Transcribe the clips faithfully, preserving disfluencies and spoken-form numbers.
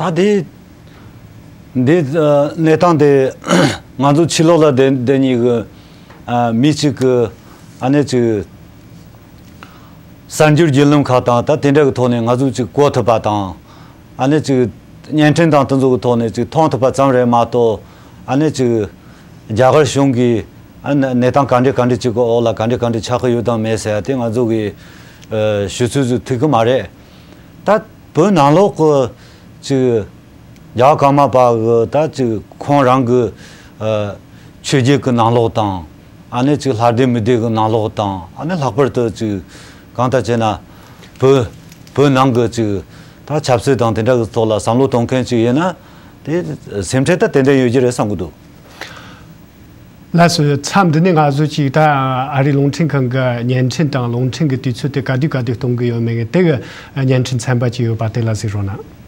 ད་དེ་འདི་གནས་སྟངས་དེ་ང་ཚོ་ཕྱི་ལོགས་ལ་བསྡད་བསྡད་མཁན་གྱི་མི་གཅིག་གི་ཨ་ནི་ཅིག་གསར་འགྱུར་བརྒྱུད་ལམ་ཁག་དང་ད་དེ་འདྲ་གི་ཐོག་ནས་ང་ཚོ་ཅིག་གོ་ཐུབ་པ་དང་། ཨ་ནི་ཅིག་བརྙན་འཕྲིན་དང་དེ་ཚོ་གི་ཐོག་ནས་ཅིག་མཐོང་ཐུབ་པ་ཙམ་རེད་མ་གཏོགས། ཨ་ནི་ཅིག་རྒྱ་གར་གཞུང་གིས་ཨ་ནི་གནས་སྟངས་ག་འདྲ་ག་འདྲ་ཅིག་གི་འོག་ལ་ག་འདྲ་ག་འདྲ་ཆགས་ཀྱི་ཡོད་དང་མེད་ཟེར་ཡ་དེ་ང་ཚོ་གི་ཨ་ཞུ་ཚུལ་ཚོ་ཐུག་གི་མ་རེད། ད་བོད་ནང་ལོགས་ཀྱི་ཅིག་རྒྱལ་བ་ཀརྨ་པ་གི་ད་ཅིག་ཁོང་རང་གི་ཨ་ཆོས་བརྒྱུད་ཀྱི་ནང་ལོགས་དང་། ཨ་ནི་ཅིག་ལྷ་སྡེ་མི་སྡེ་གི་ནང་ལོགས་དང་། ཨ་ནི་ལྷག་པར་དུ་ཅིག་གང་ལྟར་བྱས་ན་བོད་བོད་ནང་གི་ཅིག་ད་ཆབ་སྲིད་དང་དེ་འདྲ་གི་ཐོག་ལ་བསམ་བློ་གཏོང་མཁན་ཅིག་ཡིན་ན། དེ་སེམས་ཁྲལ་ད་ཏན་ཏན་ཡོད་ཀྱི་རེད་བསམ་གི་འདུག་ལགས་སོ། མཚམས་འདི་ནས་ང་ཚོ་ཅིག་ད་ཨ་རིའི་རླུང་འཕྲིན་ཁང་གི་བརྙན་འཕྲིན་དང་རླུང་འཕྲིན་གྱི་དུས་ཚོད་དེ་ག་དུས་ག་དུས་གཏོང་གི་ཡོད་མེད་དེ་གི་བརྙན་འཕྲིན་ཚན་པ་ཅིག་ཡོད་པ་དེ་ལ་གཟིགས་རོགས་གནང་།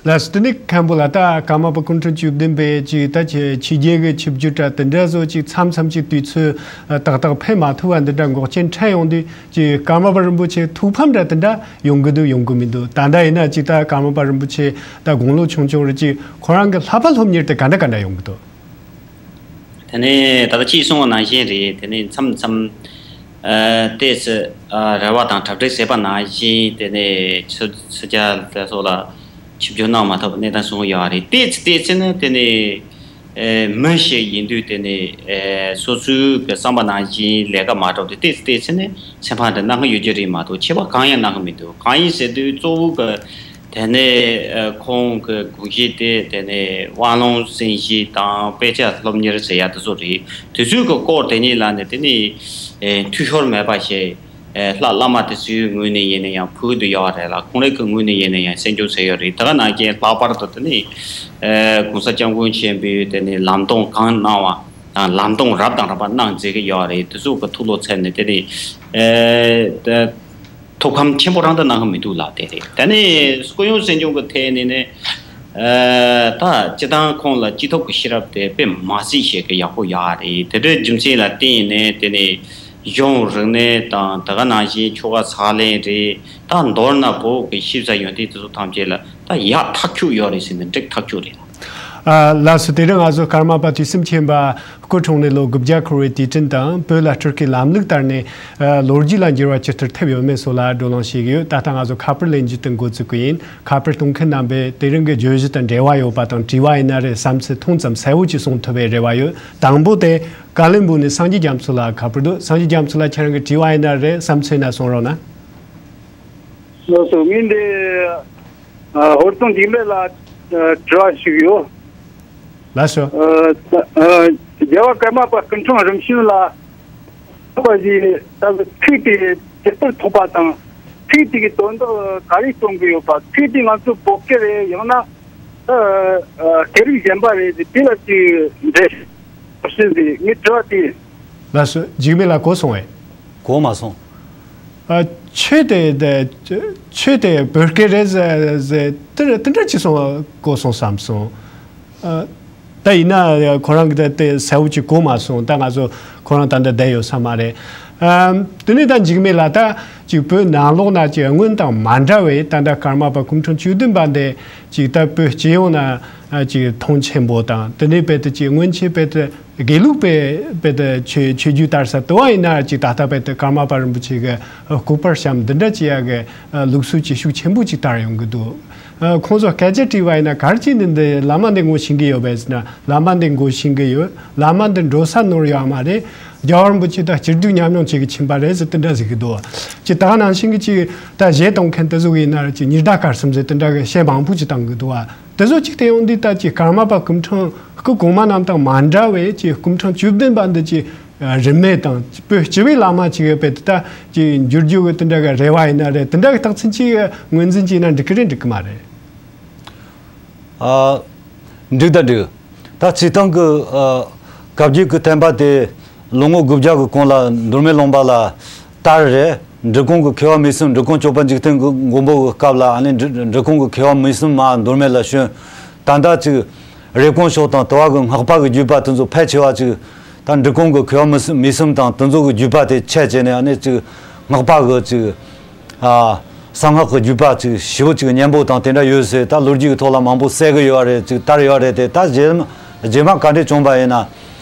ལགས་སོ། དེ་ནས་མཁན་པོ་ལགས། ད་ཀརྨ་པ་སྐུ་ཕྲེང་བཅུ་བདུན་པས་ཅིག་ད་ཆོས་ཆོས་བརྒྱུད་ཀྱི་ཆིབས་བསྒྱུར་འདྲ་དེ་འདྲ་བཟོ་ཅིག་མཚམས་མཚམས་ཅིག་དུས་ཚོད་ཏག་ཏག་ཕེབས་མ་ཐུབ་པ་འདི་འདྲ་འགོག་རྐྱེན་འཕྲད་ཡོང་དུས་ཅིག་ཀརྨ་པ་རིན་པོ་ཆེ་ཐུགས་ཕམ་འདྲ་དེ་འདྲ་ཡོང་གི་འདུག་ཡོང་གི་མི་འདུག་ད་ལྟ་ཡིན་ན་ཅིག་ད་ཀརྨ་པ་རིན་པོ་ཆེ་ད་དགུང་ལོ་ཆུང་ཆུང་རེད། ཅིག་ཁོ་རང་གི་བསླབ་པ་སློབ་གཉེར་དེ་ག་འདྲ་ག་འདྲ་ཡོང་གི་འདུག་དེ་ནས་ད་ལྟ་ཅིག་གསུངས་པ་ནང་བཞིན་རེད། དེ་ནས་མཚམས་མཚམས་ཨ་ཏོག་ཙམ་ཨ་རེ་བ་དང་གྲ་སྒྲིག་བྱས་པ་ནང་བཞིན་དེ་ནས་ཕྱི་ཕྱི་རྒྱལ་དེ་ཚོ་ལ་ཆིབས་བསྒྱུར་གནང་མ་ཐུབ་པའི་གནས་སྟངས་བྱུང་ཡོད་རེད། ཏོག་ཙམ་ཏོག་ཙམ་ནི་དེ་ནས་ཨེ་མི་ཞིག་ཡིན་དུས་དེ་ནས་ཨེ་སོ་སོའི་གི་བསམ་པ་ནང་བཞིན་ལས་ཀ་མ་འགྲུབ་དུས་ཏོག་ཙམ་ཏོག་ཙམ་ནི་སེམས་ཁམས་དེ་གནང་གི་ཡོད་ཀྱི་རེད་མ་གཏོགས་ཆེ་བ་གང་ཡང་གནང་གི་མི་འདུག་གང་ཡིན་ཟེར་དུས་གཙོ་བོ་གི་དེ་ནས་ཨ་ཁོང་གི་དགོངས་གཞི་དེ་དེ་ནས་དབང་ལུང་གསན་བཞེས་དང་དཔེ་ཆ་སློབ་གཉེར་ཟེར་ཡ་དེ་ཚོ་རེད། དེ་ཚོའི་གི་སྐོར་དེ་ཉིད་ལ་ནི་དེ་ནས་ཨེ་འཐུས་ཤོར་མེད་པ་ཞིག་ཨེ་ལྷ་བླ་མ་དེ་ཚོའི་ངོས་ནས་ཡིན་ན་ཡང་ཕུལ་དུ་ཡོད་རེད་ལ། ཁོང་རང་གི་ངོས་ནས་ཡིན་ན་ཡང་གསན་སྐྱོང་བྱས་ཡོད་རེད། དེ་ག་ནང་བཞིན་ལྷག་པར་དུ་དེ་ནས་ཨེ་༸གོང་ས་༸སྐྱབས་མགོན་ཆེན་པོས་དེ་ནས་ལམ་སྟོན་གང་གནང་བ་དང་ལམ་སྟོན་རབ་དང་རིམ་པ་གནང་མཛད་ཀྱི་ཡོད་རེད། དེ་ཚོ་གི་ཐུགས་བློ་འཚལ་ནས་དེ་ནས་ཨེ་ད་ཐུགས་ཕམ་ཆེན་པོ་རང་ད་གནང་གི་མི་འདུག་ལགས། དེ་རེད། དེ་ནས་སྐུ་ཡོན་གསན་སྦྱོང་གི་ཐད་ནས་ནི་ཨ་ད་སྤྱི་བཏང་ཁོང་ལ་སྤྱི་ཚོགས་ཀྱི་ཤེས་རབ་དེ་དཔེ་མ་སྲིད་ཞིག་གི་ཡག་པོ་ཡོད་རེད། དེ་འདྲའི་རྒྱུ་མཚན་ལ་བརྟེན་ནས་དེ་ནས་གཞུང་རིག་གནས་དང་དེ་ག་ནང་བཞིན་ཆོལ་ཁ་ཕྱག་ལེན་རེད། ད་མདོར་ན་བོད་ཀྱི་ཤེས་བྱ་ཡོན་ཏན་དེ་ཚོ་ཐམས་ཅད་ལ་ད་ཡག་ཐག་ཆོད་ཡོད་རེད་ཟེར་ནས་འགྲིག་ཐག་ཆོད་རེད། ཨ་ལགས་སོ། དེ་རིང་ང་ཚོ་ཀརྨ་པ་དུས་གསུམ་མཁྱེན་པ་སྐུ་འཁྲུངས་ནས་ལོ་དགུ་བརྒྱ་འཁོར་བའི་དུས་དྲན་དང་བོད་ལ་སྤྲུལ་སྐུའི་ལམ་ལུགས་ལྟར་ནས་ཨ་ལོ་རྒྱུས་ལ་འགྱུར་བ་ཇི་ལྟར་ཐེབས་ཡོད་མེད་སོགས་ལ་བགྲོ་གླེང་བྱེད་ཀྱི་ཡོད། ད་ལྟ་ང་ཚོ་ཁ་པར་ལེན་རྒྱུ་དེ་འགོ་འཛུགས་ཀྱི་ཡིན། ཁ་པར་གཏོང་མཁན་རྣམ་པས་དེ་རིང་གི་བརྗོད་གཞི་དང་འབྲེལ་བ་ཡོད་པ་དང་དྲི་བ་ཡིན་ན་རེད། བསམ་ཚུལ་ཐུང་ཙམ་གསལ་བོ་ཅིག་གསུང་ཐུབ་པའི་རེ་བ་ཡོད། དང་པོ་དེ་ཀ་བློན་སྦུག་ནས་སངས་རྒྱས་རྒྱ་མཚོ་ལགས་ཁ་པར་འདུག་སངས་རྒྱས་རྒྱ་མཚོ་ལགས། ཁྱེད་རང་གི་དྲི་བ་ཡིན་ན་རེད། བསམ་ཚུལ་ཡིན་ན་གསུང་རོགས་གནང་། ལགས་སོ། ངས་འདི་ཨ་ཧོར་སྟོང་འཇིགས་མེད་ལ་ཨ་དྲི་བ་ཞིག་ཡོད། ལགས་སོ། ཨ་ཨ་རྒྱལ་བ་ཀརྨ་པ་སྐུ་འཁྲུངས་རིམ་བྱོན་ལ་ཐོགས་པ་ཞིག་ད་ཚིག་དེ་ཇི་ལྟར་ཐོགས་པ་དང་། ཚིག་དེ་གི་དོན་དག་ག་རེ་གསུང་གི་ཡོད་པ། ཚིག་དེ་ང་ཚོ་བོད་སྐད་རེད། ཡང་ན་ཨ་ཨ་སྐད་རིགས་གཞན་པ་རེད། དེ་ལ་ཅིག་འགྲེལ་བཤད་ཅིག་ངའི་དྲི་བ་དེ། ལགས་སོ། འཇིགས་མེད་ལགས་གོ་སོང་ངས། གོ་མ་སོང་། ཨ་ཆོས་དེ་དེ་ཆོས་དེ་བོད་སྐད་རེད་ཟེར་ཟེར་དེ་དེ་འདྲ་ཅིག་གསུང་གོ་སོང་བསམ་སོང་། ཨ་ ད་ཡིན་ན་ཁོ་རང་གི་ད་དེ་གསལ་བོ་ཅིག་གོ་མ་སོང་། ད་ང་ཚོ་ཁོ་རང་ད་ལྟ་བསྡད་ཡོད་ས་མ་རེད། ཨམ། དེ་ནས་ད་འཇིགས་མེད་ལགས། ད་ཅིག་བོད་ནང་ལོགས་ན་ཅིག་སྔོན་དང་མ་འདྲ་བའི་ད་ལྟ་ཀརྨ་པ་སྐུ་ཕྲེང་བཅུ་བདུན་པ་འདི་ཅིག་ད་བོད་སྤྱི་ཡོངས་ན་ཨ་ཅིག་མཐོང་ཆེན་པོ་དང་། དེ་ནས་རྦད་དེ་ཅིག་སྔོན་ཆད་རྦད་དེ་དགེ་ལུགས་པའི་རྦད་དེ་ཆོས་ཆོས་བརྒྱུད་དར་ས་དེ་བ་ཡིན་ན་ཅིག་ད་ལྟ་རྦད་དེ་ཀརྨ་པ་རིན་པོ་ཆེ་གི་སྐུ་པར་བཤམས་འདི་འདྲ་ཅིག་ཡ་གི་ལུགས་སྲོལ་ཅིག་ཤུགས་ཆེན་པོ་ཅིག་དར་ཡོང་གི་འདུག། ཨ། ཁོང་ཚོ་སྐད་ཆ་དྲིས་པ་ཡིན་ན་ག་རེ་བྱས་ནས་འདི་བླ་མ་འདི་ངོ་ཤེས་ཀྱི་ཡོད་པས་ཟེར་ན། བླ་མ་འདི་ངོ་ཤེས་ཀྱི་ཡོད། བླ་མ་འདི་འགྲོ་ས་ནོར་ཡོད་མ་རེད། རྒྱལ་བ་རིན་པོ་ཆེ་དང་སྤྱིར་སྡུག་མཉམ་མྱོང་བྱེད་ཀྱི་ཕྱིན་པ་རེད་ཟེར་དེ་འདྲ་ཟེར་གྱི་འདུག། ཅི་ད་ག་ནང་བཞིན་གྱི་ཅིག་ད་གཞས་གཏོང་མཁན་དེ་ཚོ་གི་ཡིན་ན་ཅིག་ཉི་ཟླ་སྐར་གསུམ་ཟེར་དེ་འདྲ་གི་གཞས་མང་པོ་ཅིག་བཏང་གི་འདུག་བ། དེ་ཚོ་ཅིག་བལྟས་ཡོང་དུས་ད་ཅིག་ཀརྨ་པ་སྐུ་ཕྲེང་སྐུ་གོང་མ་རྣམས་དང་མ་འདྲ་བའི་ཅིག་སྐུ་ཕྲེང་བཅུ་བདུན་པ་འདི་ཅིག་རིས་མེད་དང་བོད་སྤྱི་པའི་བླ་མ་ཅིག་ཡོད་པའི་དེ་ད་ཅིག་འགྱུར་རྒྱུ་གི་དེ་འདྲ་གི་རེ་བ་ཡིན་ན་རེད། དེ་འདྲ་གི་རྟགས་མཚན་ཅིག་ངོས་འཛིན་བྱས་ན་འགྲིག་གི་རེད་འགྲིག་གི་མ་རེད། ཨ། འགྲིག་ད་འགྲིག། ད་སྤྱིར་བཏང་གི་ཨ། བཀའ་བརྒྱུད་ཀྱི་བསྟན་པ་དེ་ལོ་ངོ་དགུ་བརྒྱ་གི་གོང་ལ་མདོ་སྨད་ལུང་པ་ལ་དར་རེད། འབྲི་གུང་གི་མཁས་པ་མི་གསུམ། འབྲི་གུང་སྐྱོབ་པ་འཇིག་རྟེན་གྱི་མགོན་པོ་གི་སྐབས་ལ་ཨ་ནི་འབྲི་འབྲི་གུང་གི་མཁས་པ་མི་གསུམ་མར་མདོ་སྨད་ལ་བྱོན། ད་ལྟ་ཅིག་རེབ་གོང་ཕྱོགས་དང་དུ་བ་གི་སྔགས་པ་གི་བརྒྱུད་པ་དེ་ཚོ་ཕལ་ཆེ་བ་ཅིག་ད་འབྲི་གུང་གི་མཁས་པ་མི་གསུམ་མི་གསུམ་དང་དེ་ཚོ་གི་བརྒྱུད་པ་དེ་ཆད་བྱས་ནས་ཨ་ནི་ཅིག་སྔགས་པ་གི་ཅིག་ཨ། གསང་སྔགས་ཀྱི་བརྒྱུད་པ་ཅིག་ཞེ་པོ་ཅིག་སྙན་པོ་དང་དེ་འདྲ་ཡོད་ཟེར། ད་ལོ་རྒྱུས་ཀྱི་ཐོག་ལ་མང་པོ་གསལ་གི་ཡོད་རེད། ཅིག་དར་ཡོད་རེད་དེ། ད་རྗེས་མ་རྗེས་མ་ག་འདྲས་བྱུང་པ་ཡིན་ན།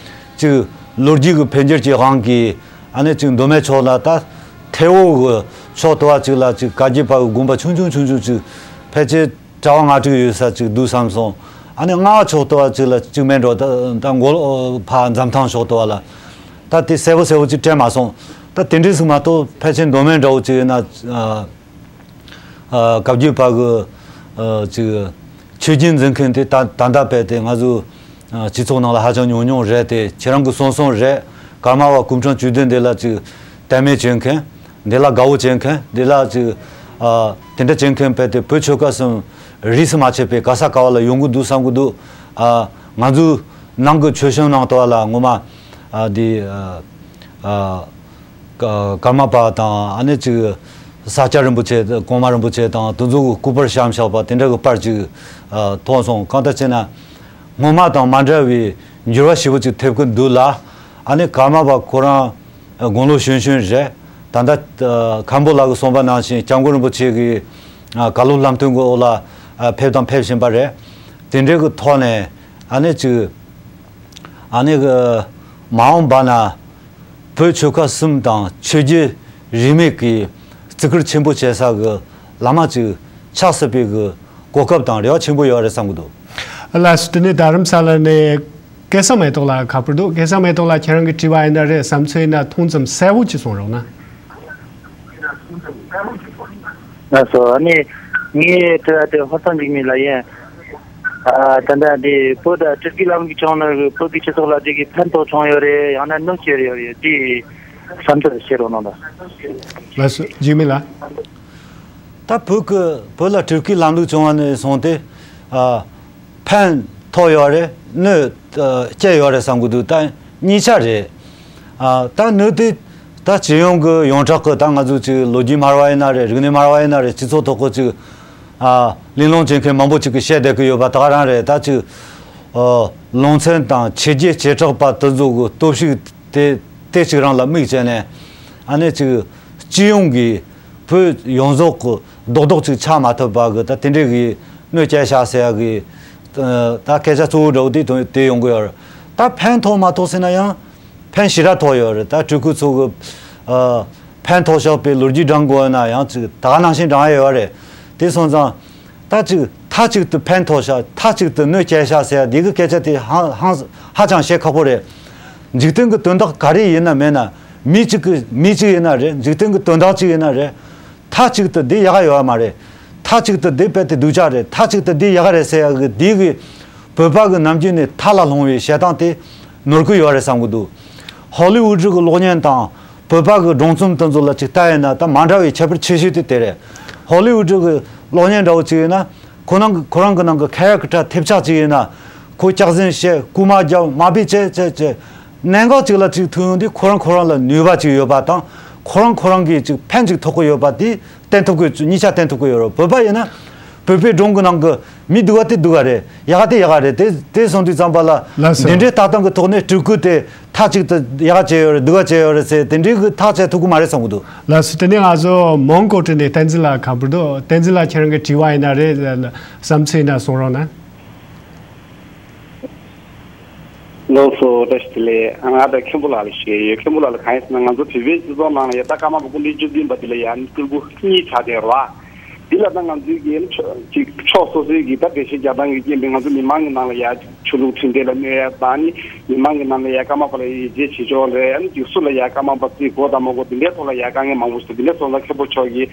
ཅིག་ལོ་རྒྱུས་ཀྱི་འཕེལ་འགྱུར་གྱི་དབང་གིས་ཨ་ནི་ཅིག་མདོ་སྨད་ཕྱོགས་ལ་ད་ཐེ་བོ་གི་ཕྱོགས་དུ་བ་ཅིག་ལ་ཅིག་བཀའ་བརྒྱུད་པ་གི་དགོན་པ་ཆུང་ཆུང་ཆུང་ཆུང་ཅིག་ཕལ་ཆེར་གྲྭ་བ་ལྔ་དྲུག་ཡོད་ས་ཅིག་འདུག་བསམ་སོང་། ཨ་ནི་རྔ་བ་ཕྱོགས་དུ་བ་ཅིག་ལ་ཅིག་མེད་འགྲོ། ད་ད་མགོ་ལོག་ཕ་འཛམ་ཐང་ཕྱོགས་དུ་བ་ལ་ད་དེ་གསལ་པོ་གསལ་པོ་ཅིག་དྲན་མ་སོང་། ད་དེ་འདྲས་ཟིག་མ་གཏོགས་ཕལ་ཆེར་མདོ་སྨད་འདྲ་བོ་ཅིག་ཡིན་ན། ཨ། ཨ། བཀའ་བརྒྱུད་པ་གི་ཨ། ཅིག་ཆོས་བརྒྱུད་འཛིན་མཁན་དེ་ད་ད་ལྟ་བས་དེ་ང་ཚོ་ཨ། སྤྱི་ཚོགས་ནང་ལ་ཧ་ཅང་ཉུང་ཉུང་རེད་དེ། ཁྱེད་རང་གི་གསུང་སོང་རེད། ཀརྨ་པ་སྐུ་ཕྲེང་བཅུ་བདུན་འདི་ལ་ཅིག་དད་མོས་བྱེད་མཁན། འདི་ལ་དགའ་བོ་བྱེད་མཁན། འདི་ལ་ཅིག་ཨ། དེ་འདྲ་བྱེད་མཁན་བས་དེ་བོད་ཆོལ་ཁ་གསུམ་རིས་སུ་མ་ཆད་པའི་ག་ས་ག་བ་ལ་ཡོང་གི་འདུག་བསམ་གི་འདུག། ཨ། ང་ཚོའི་ནང་གི་ཆོལ་གསུམ་ནང་དུ་བ་ལ་ངོ་མ་ཨ། འདི་ཨ། ཨ། ཀ་ཀརྨ་པ་དང་ཨ་ནི་ཅིག་ས་སྐྱ་རིན་པོ་ཆེ། གོང་མ་རིན་པོ་ཆེ་དང་དེ་ཚོ་གི་སྐུ་པར་བཤམས་བཞག་པ་དེ་འདྲ་གི་པར་ཅིག་ཨ། མཐོང་སོང་། གང་ལྟར་བྱས་ན་སྔོན་མ་དང་མ་འདྲ་བའི་འགྱུར་བ་ཞེ་པོ་ཅིག་ཐེབས་ཀྱི་འདུག་ལ། ཨ་ནི་ཀརྨ་པ་ཁོ་རང་དགུང་ལོ་གཞོན་གཞོན་རེད། ད་ལྟ་ཨ། མཁན་པོ་ལགས་ཀྱིས་གསུངས་པ་ནང་བཞིན་སྐྱབས་མགོན་རིན་པོ་ཆེ་གི་ཨ། བཀའ་སློབ་ལམ་སྟོན་གྱི་འོག་ལ་ཨ། ཕེབས་དང་ཕེབས་བཞིན་པ་རེད། དེ་འདྲའི་གི་ཐོག་ནས་ཨ་ནི་ཅིག་ཨ་ནི་གི་མ་འོངས་པ་ན་བོད་ཆོལ་ཁ་གསུམ་དང་ཆོས་བརྒྱུད་རིས་མེད་ཀྱི་བརྩི་བཀུར་ཆེན་པོ་བྱེད་ས་གི་བླ་མ་ཅིག་ཆགས་སྲིད་པའི་གི་གོ་སྐབས་དང་རེ་བ་ཆེན་པོ་ཡོད་རེད་བསམ་གི་འདུག། ལགས་སོ། དེ་ནས་རྡ་རམ་ས་ལ་ནས་སྐལ་བཟང་མེ་ཏོག་ལགས་ཁ་པར་འདུག། སྐལ་བཟང་མེ་ཏོག་ལགས། ཁྱེད་རང་གི་དྲི་བ་ཡིན་ན་རེད། བསམ་ཚུལ་ཡིན་ན་མཐོང་ཙམ་གསལ་བོ་ཅིག་གསུང་རོགས་གནང་། ལགས་སོ། ཨ་ནི་ངའི་དྲི་བ་དེ་ཧོར་ཐང་འཇིགས་མེད་ལ་ཡིན། ཨ། ད་ལྟ་འདི་བོད་ད་སྤྲུལ་སྐུའི་ལམ་གྱི་བྱུང་ན་བོད་ཀྱི་སྤྱི་ཚོགས་ལ་དེ་གི་ཕན་ཐོགས་བྱུང་ཡོད་རེད། ཡང་ན་གནོད་སྐྱེལ་ཡོད་རེད། དེ་བསམ་ཚུལ་བཤད་རོགས་གནང་དང་། ལགས་སོ། འཇིགས་མེད་ལགས། ད་བོད་ཀྱི་བོད་ལ་སྤྲུལ་སྐུའི་ལམ་ལུགས་བྱུང་བ་ནས་བཟུང་སྟེ། ཨ། ཕན་ཐོགས་ཡོད་རེད། གནོད་ཨ། སྐྱེལ་ཡོད་རེད་བསམ་གི་འདུག། ད་གཉིས་ཆ་རེད། ཨ། ད་གནོད་དེ་ད་སྤྱི་ཡོངས་ཀྱི་ཡོངས་གྲགས་ཀྱི་ད་ང་ཚོ་ཅིག་ལོ་རྒྱུས་སྨྲ་བ་ཡིན་ན་རེད། རིག་གནས་སྨྲ་བ་ཡིན་ན་རེད། སྤྱི་ཚོགས་ཐོག་གི་ཅིག་ཨ། གླེང་སློང་བྱེད་མཁན་མང་པོ་ཅིག་གིས་བཤད་བསྡད་ཀྱི་ཡོད་པ་ད་ག་རང་རེད། ད་ཅིག་ཨ། ལུང་ཚན་དང་ཆོས་བརྒྱུད་བྱེ་བྲག་པ་དེ་ཚོ་གི་སྟོབས་ཤུགས་དེ་དེ་གཅིག་རང་ལ་དམིགས་བྱས་ནས་ཨ་ནི་ཅིག་སྤྱི་ཡོངས་ཀྱི་བོད་ཡོངས་རྫོགས་ཀྱི་རྡོག་རྡོག་ཅིག་ཆགས་མ་ཐུབ་པ་གི་ད་དེ་འདྲའི་གི་གནོད་སྐྱེལ་བཞག་ཟེར་ཡ་གི་ད་སྐད་ཆ་གཙོ་བོ་འདྲ་བོ་དེ་དོན་དེ་ཡོང་གི་ཡོད་རེད། ད་ཕན་ཐོགས་མ་ཐོགས་ཟེར་ན་ཡང་ཕན་ཞེ་དྲག་ཐོགས་ཡོད་རེད། ད་སྤྲུལ་སྐུ་ཚོ་གི་ཨ། ཕན་ཐོགས་བཞག་པའི་ལོ་རྒྱུས་བགྲང་དགོས་ན་ཡང་ཅིག་ད་ག་ནང་བཞིན་བགྲང་ཡ་ཡོད་རེད། དེ་སོང་ཙང་ད་ཅིག་མཐའ་གཅིག་ཏུ་ཕན་ཐོགས་བཞག། མཐའ་གཅིག་ཏུ་གནོད་སྐྱེལ་བཞག་ཟེར་ཡ་འདི་གི་སྐད་ཆ་དེ་ཧང་ཧང་ཧ་ཅང་བཤད་ཁག་པོ་རེད། འཇིག་རྟེན་གྱི་དོན་དག་ག་རེ་ཡིན་ན་མེད་ན། མི་གཅིག་གི་མི་གཅིག་ཡིན་ན་རེད། འཇིག་རྟེན་གྱི་དོན་དག་གཅིག་ཡིན་ན་རེད། མཐའ་གཅིག་ཏུ་འདི་ཡག་ག་ཡོད་མ་རེད། མཐའ་གཅིག་ཏུ་འདི་རྦད་དེ་སྡུག་ཅག་རེད། མཐའ་གཅིག་ཏུ་འདི་ཡག་ག་རེད་ཟེར་ཡ་གི་འདི་གི་བོད་པ་གི་ནམ་རྒྱུན་ནས་མཐའ་ལ་ལྷུང་བའི་བཤད་སྟངས་དེ་ནོར་གི་ཡོད་རེད་བསམ་གི་འདུག། ཧོ་ལི་ཝུ་ཌི་གི་གློག་བརྙན་དང་བོད་པ་གི་སྒྲུང་རྩོམ་དེ་ཚོ་ལ་ཅིག་ལྟ་ཡིན་ན་ད་མ་འདྲ་བའི་ཁྱད་པར་ཆེ་ཤོས་དེ་དེ་རེད། ཧོ་ལི་ཝུ་ཌི་གི་གློག་བརྙན་འདྲ་བོ་ཅིག་ཡིན་ན། ཁོ་རང་གི་ཁོ་རང་གི་ནང་གི་ཁེ་རེག་ཊར་ཐེབས་ཆག་ཅིག་ཡིན་ན། ཁོ་སྐྱག་རྫུན་བཤད། རྐུ་མ་རྒྱབ། མ་དཔེ་བྱས་བྱས་བྱས། གནད་འགག་ཅིག་ལ་ཅིག་ཐུག་ཡོང་དུས་ཁོ་རང་ཁོ་རང་ལ་ནུས་པ་ཅིག་ཡོད་པ་དང་། ཁོ་རང་ཁོ་རང་གིས་ཅིག་ཕན་ཅིག་ཐོགས་ཀྱི་ཡོད་པ་དེ་བསྟན་ཐུབ་ཀྱི། གཉིས་ཆ་བསྟན་ཐུབ་ཀྱི་ཡོད་རེད། བོད་པ་ཡིན་ན་ བོད་པའི་སྒྲུང་གི་ནང་གི་མི་སྡུག་ག་དེ་སྡུག་ག་རེད། ཡག་ག་དེ་ཡག་ག་རེད། དེ་དེ་སོང་དུས་ཙམ་པ་ལ། ལགས་སོ། འདི་འདྲའི་ལྟ་སྟངས་ཀྱི་ཐོག་ནས་སྤྲུལ་སྐུ་དེ་མཐའ་གཅིག་ཏུ་ཡག་ག་བྱས་ཡོད་རེད། སྡུག་ག་བྱས་ཡོད་རེད་ཟེར་དེ་འདྲའི་གི་ཐག་བཅད་ཐུབ་ཀྱི་མ་རེད་བསམ་གྱི་འདུག། ལགས་སོ། དེ་ནས་ང་ཚོ་མོན་གྷོ་གྲས་ནས་བསྟན་འཛིན་ལགས་ཁ་པར་འདུག། བསྟན་འཛིན་ལགས་ཁྱེད་རང་གི་དྲི་བ་ཡིན་ན་རེད། བསམ་ཚུལ་ཡིན་ན་གསུང་རོགས་གནང་། ལགས་སོ། བཀྲ་ཤིས་བདེ་ལེགས། ང་དང་མཁན་པོ་ལགས་ལ་ཞུ་ཡས་ཡོད། མཁན་པོ་ལགས་ལ་གང་ཡིན་ཟེར་ན། ང་ཚོ་བོད་པའི་སྤྱི་ཚོགས་ནང་ལ་ཡ་ད་ཀརྨ་པ་སྐུ་ཕྲེང་བཅུ་བདུན་པ་འདི་ལ་ཡ་སྤྲུལ་སྐུ་གཉིས་ཆགས་བསྡད་རེད་བ། འདི་ལ་ད་ང་ཚོའི་གི་ཕྱོ་ཅིག་ཕྱོགས་སོ་སོའི་གི་ད་འགྲེལ་བཤད་རྒྱག་སྟངས་ཀྱི་རྐྱེན་པས་ང་ཚོ་མི་མང་གི་ནང་ལ་ཡ་ཆོས་ལུགས་མཐུན་འབྲེལ་ལ་གནོད་ཡ་དང་ནི། མི་མང་གི་ནང་ལ་ཡ་ཀརྨ་པ་ལ་ཡིད་ཆེས་བྱེད་ཕྱོགས་ལ་ཡ་ནི་ཅིག་སུ་ལ་ཡ་ཀརྨ་པ་བརྩི་དགོས་དང་མ་དགོས་འདི་འདྲའི་ཐོག་ལ་ཡ་དཀའ་ངལ་མང་པོ་ཞིག་འདུག། འདི་འདྲའི་ཐོག་ལ་མཁན་པོ་མཆོག་གིས་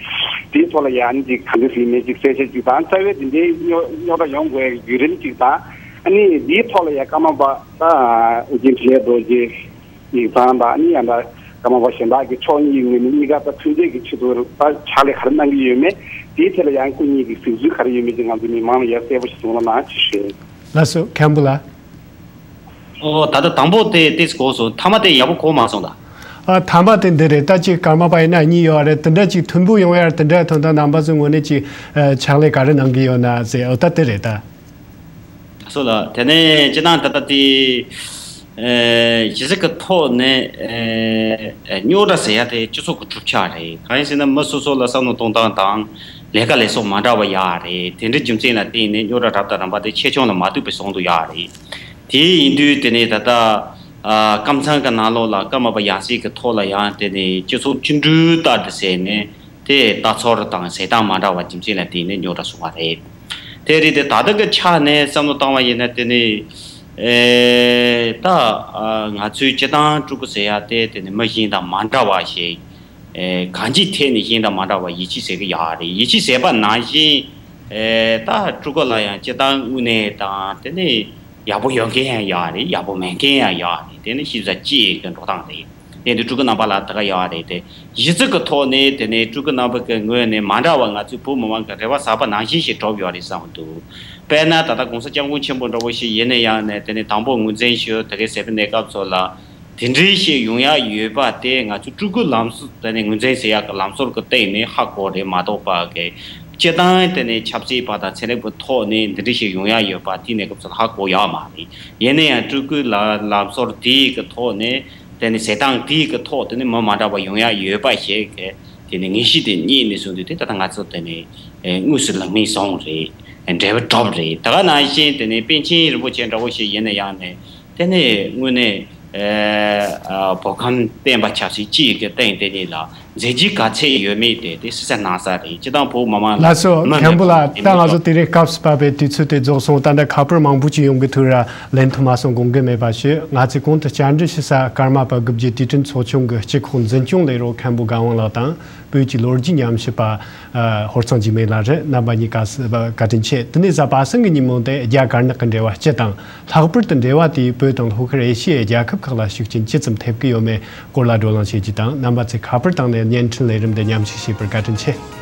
འདིའི་ཐོག་ལ་ཡ་ནི་ཅིག་ག་འདྲ་ཞིག་མེད་ཅིག་གསལ་བཤད་ཅིག་དང་རྩ་བའི་འདི་འདྲའི་རྙོག་རྙོག་དྲ་ཡོང་དགོས་ཡ་བརྒྱུད་རིམ་ཅིག་དང་། ཨ་ནི་འདིའི་ཐོག་ལ་ཡ་ཀརྨ་པ་ད་ཨོ་རྒྱན་འཕྲིན་ལས་རྡོ་རྗེ་ཡིག་ཚང་དང་། ཨ་ནི་ཡང་ད་ཀརྨ་པ་གཞན་དག་གི་ཕྱོགས་གཉིས་ཀྱི་ངོས་ནས་གཉིས་ཀ་ད་མཐུན་འབྲེལ་གྱི་ཆེད་དུ་ད་ཕྱག་ལས་ག་རེ་གནང་གི་ཡོད་མེད། དེའི་ཐད་ལ་ཡང་སྐུ་ཉིད་ཀྱི་གཟིགས་ཚུལ་ག་རེ་ཡོད་མེད་ཅིག་ང་ཚོ་མི་མང་ལ་ཡ་གསལ་པོ་ཞིག་གསུང་རོགས་གནང་ཞེས་ཞུ། ལགས་སོ། མཁན་པོ་ལགས། ཨོ། ད་ལྟ་དང་པོ་དེ་ཏོག་ཙམ་གོ་སོང་། མཐའ་མ་དེ་ཡག་པོ་གོ་མ་སོང་ད། ཨ། མཐའ་མ་དེ་འདི་རེད། ད་ཅིག་ཀརྨ་པ་ཡིན་ན་གཉིས་ཡོད་རེད། དེ་འདྲ་ཅིག་མཐུན་པོ་ཡོང་ཡ་དེ་འདྲ་ཐོན་ད་རྣམ་པ་ཚོའི་ངོས་ནས་ཅིག་ཨ། ཕྱག་ལས་ག་རེ་གནང་གི་ཡོད་ན་ཟེར། ཨོ། ད་དེ་རེད་ད། སོ་ལ་དེ་ནས་སྤྱི་བཏང་ད་ལྟ་དེ་ཨེ་གཞི་རྩའི་གི་ཐོག་ནས་ཨེ་རྙོག་དྲ་ཟེར་ཡ་དེ་སྤྱི་ཚོགས་ཀྱི་གྲུབ་ཆ་རེད། གང་ཡིན་ཟེར་ན་མི་སོ་སོ་ལ་བསམ་བློ་གཏོང་སྟངས་དང་ལས་ཀ་ལས་སོགས་མ་འདྲ་བ་ཡོད་རེད། དེ་འདྲའི་རྒྱུ་མཚན་ལ་བརྟེན་ནས་རྙོག་དྲ་རབ་དང་རིམ་པ་དེ་ཆེ་ཆུང་ལ་མ་ལྟོས་པའི་བཟོ་འདུག་ཡོད་རེད། དེ་ཡིན་དུས་དེ་ནས་ད་ལྟ་ཨ་ཀམ་ཚང་གི་ནང་ལོགས་ལ་ཀརྨ་པ་ཡང་སྲིད་ཀྱི་ཐོག་ལ་ཡང་དེ་ནས་སྤྱི་ཚོགས་བཅིངས་འགྲོལ་ལྟར་དུ་ཟེར་ནས། དེ་ལྟ་ཚུལ་དང་ཟེར་སྟངས་མ་འདྲ་བ་རྒྱུ་མཚན་ལ་བརྟེན་ནས་རྙོག་དྲ་བྱུང་བ་རེད། དེ་རེད་དེ། ད་ལྟ་གི་ཆ་ནས་བསམ་བློ་བཏང་བ་ཡིན་ན་དེ་ནི་ཨེ་ད་ཨ་ང་ཚོའི་སྤྱི་བཏང་སྤྲུལ་སྐུ་ཟེར་ཡ་དེ་དེ་ནི་མི་གཞན་དང་མ་འདྲ་བ་ཞིག་ཨེ་གང་ཅིའི་ཐད་ནས་གཞན་དང་མ་འདྲ་བ་ཡིད་ཆེས་ཟེར་གི་ཡོད་རེད། ཡིད་ཆེས་ཟེར་བ་ནང་བཞིན་ཨེ་ད་སྤྲུལ་སྐུ་ལ་ཡང་སྤྱི་བཏང་དངོས་གནས་དང་དེ་ནི་ཡག་པོ་ཡོད་མཁན་ཡང་ཡོད་རེད། ཡག་པོ་མེད་མཁན་ཡང་ཡོད་རེད། དེ་ནི་ཞིབ་ཚགས་གཅིག་གི་འགྲོ་སྟངས་རེད། དེ་འདི་སྤྲུལ་སྐུ་རྣམ་པ་ལ་དེ་ག་ཡོད་རེད་དེ། གཞི་རྩའི་གི་ཐོག་ནས་དེ་ནས་སྤྲུལ་སྐུ་རྣམ་པ་གི་ངོས་ནས་མ་འདྲ་བ་ང་ཚོའི་བོད་མི་མང་གི་རེ་བ་ཟབ་པ་ནང་བཞིན་ཞིག་གྲུབ་ཡོད་རེད་བསམ་གི་འདུག། དཔེར་ན་ད་ལྟ་གོང་ས་སྐྱབས་མགོན་ཆེན་པོ་འདྲ་བོ་ཞིག་ཡིན་ན་ཡང་ནས་དེ་ནས་དང་པོ་ངོས་འཛིན་ཞུ་དེ་གའི་ཟེར་བའི་གནས་སྐབས་ཚོ་ལ་དེ་འདྲའི་ཞིག་ཡོང་ཡ་ཡོད་པ་དེ་ང་ཚོའི་སྤྲུལ་སྐུ་ལམ་སྲོལ་དེ་ནས་ངོས་འཛིན་ཟེར་ཡ་གི་ལམ་སྲོལ་གི་སྟེང་ནས་ཧ་གོ་རེད་མ་གཏོགས་པ་གི་སྤྱི་བཏང་དེ་ནས་ཆབ་སྲིད་པ་དང་ཚན་རིག་པའི་ཐོག་ནས་འདི་འདྲའི་ཞིག་ཡོང་ཡ་ཡོད་པ་དེའི་གནས་སྐབས་ཚོ་ལ་ཧ་གོ་ཡ་མ་རེད། ཡིན་ན་ཡང་སྤྲུལ་སྐུ་ལ་ལམ་སྲོལ་དེའི་གི་ཐོག་ནས། དེ་ནི་ཟེར་སྟངས་དེའི་གི་ཐོག་དེ་ནི་མི་མ་འདྲ་བ་ཡོང་ཡ་ཡོད་པ་ཞིག་གི་དེ་ནི་ངེས་ཤེས་དེ་རྙེད་ནས་བཟུང་དུས་དེ་ད་ལྟ་ང་ཚོ་དེ་ནི་དངོས་སུ་ལག་ལེན་བཟུང་རེད། འབྲེལ་བ་གྲུབ་རེད། ད་ག་ནང་བཞིན་དེ་ནི་པཎ་ཆེན་རིན་པོ་ཆེ་འདྲ་བོ་ཞིག་ཡིན་ན་ཡང་ནི་དེ་ནི་དངོས་གནས་ཨ་བོད་ཁམས་བསྟན་པ་ཆབ་སྲིད་སྤྱི་ཡི་གི་སྟེང་དེ་ཉིད་ལ་མཛད་རྗེས་ག་ཚད་ཡོད་མེད་དེ་དེ་སྲིད་ས་ནང་ས་རེད། སྤྱི་བཏང་བོད་མི་མང་ལ་ལགས་སོ། མི་མཁན་པོ་མེད་པ་ལགས། དེ་ད་མི་ང་ཚོ་ཆོག། དེ་རིང་སྐབས་སུ་བབས་པའི་དུས་ཚོད་དེ་རྫོགས་སོང་། ད་ལྟ་ཁ་པར་མང་པོ་ཅིག་ཡོང་གི་ཐུག་ར། ལན་ཐུབ་མ་སོང་། དགོངས་འགལ་མེད་པ་ཞུ། ང་ཚོས་གོང་དུ་བཅར་འདྲི་ཞུ་ས་ཀརྨ་པ་དགུ་བརྒྱུད་དུས་དྲན་ཚོགས་ཆུང་གི་སྤྱི་ཁོག་འཛིན་སྐྱོང་ལས་རོགས་མཁན་པོ་དགའ་དབང་ལགས་དང་། བོད་ཀྱི་ལོ་རྒྱུས་ཉམས་ཞིབ་པ་ཨ་ཧོར་གཙང་འཇིགས་མེད་ལགས་རེད། རྣམ་པ་གཉིས་ཀ་བཀའ་དྲིན་ཆེ། དེ་ནས་གཟའ་པ་སངས་ཀྱི་ཉིན་མོ་དེ་རྒྱ་དཀར་ནག་གི་འབྲེལ་བ་སྤྱི་དང་། ལྷག་པར་དུ་འབྲེལ་བ་དེས་བོད་དང་ལྷོ་ཤར་ཨེ་ཤི་ཡའི་རྒྱལ་ཁབ་ཁག་ལ་ཤུགས་རྐྱེན་ཅི་ཙམ་ཐེབས་ཀྱི་ཡོད་མེད་སྐོར་ལ་བགྲོ་གླེང་བྱེད་རྒྱུ་དང་། རྣམ་པ་ཚོས་ཁ་པར་བཏང་ནས་བརྙན་འཕྲིན་ལས་རིམ་འདི་མཉམ་ཞུགས་བྱས་པར་བཀའ་དྲིན་ཆེ།